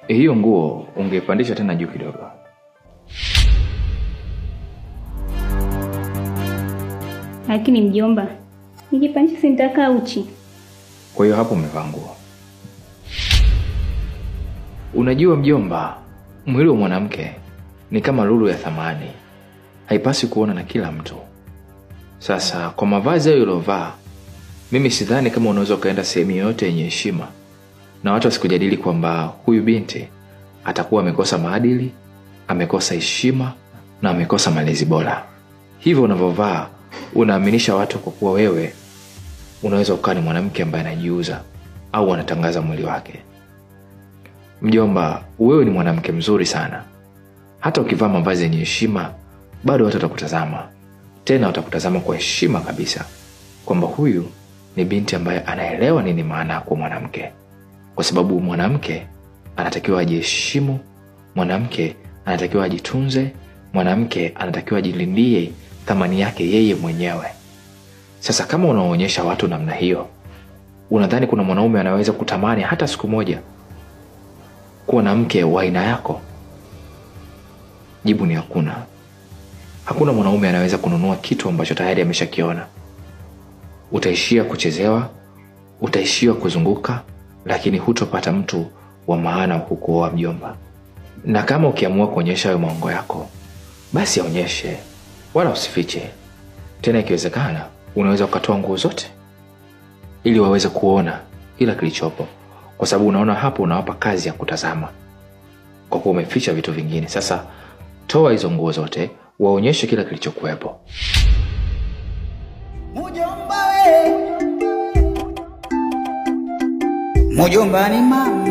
Hiyo nguo ungeipandisha tena juu kidogo. Lakini mjomba, nikipandisha si nitakaa uchi. Kwa hiyo hapo umevaa nguo. Unajua mjomba, mwili wa mwanamke ni kama lulu ya thamani. Haipasi kuona na kila mtu. Sasa kwa mavazi hayo uliovaa, mimi sidhani kama unaweza ukaenda sehemu yoyote yenye heshima na watu wasikujadili kwamba huyu binti atakuwa amekosa maadili, amekosa heshima na amekosa malezi bora. Hivyo unavyovaa unaaminisha watu kwa kuwa wewe unaweza ukawa ni mwanamke ambaye anajiuza au anatangaza mwili wake. Mjomba, wewe ni mwanamke mzuri sana. Hata ukivaa mavazi yenye heshima bado watu watakutazama. Tena watakutazama kwa heshima kabisa, kwamba huyu ni binti ambaye anaelewa nini maana ya kuwa mwanamke. Kwa sababu mwanamke anatakiwa ajiheshimu, mwanamke anatakiwa ajitunze, mwanamke anatakiwa ajilindie thamani yake yeye mwenyewe. Sasa kama unaonyesha watu namna hiyo, unadhani kuna mwanaume anaweza kutamani hata siku moja kuwa na mke wa aina yako? Jibu ni hakuna. Hakuna mwanaume anaweza kununua kitu ambacho tayari ameshakiona. Utaishia kuchezewa, utaishia kuzunguka, lakini hutopata mtu wa maana kukuoa mjomba. Na kama ukiamua kuonyesha hayo maongo yako, basi aonyeshe, wala usifiche. Tena ikiwezekana, unaweza ukatoa nguo zote ili waweze kuona kila kilichopo, kwa sababu unaona hapo unawapa kazi ya kutazama kwa kuwa umeficha vitu vingine. Sasa toa hizo nguo zote, waonyeshe kila kilichokuwepo. Mjomba we, mjomba ni mama.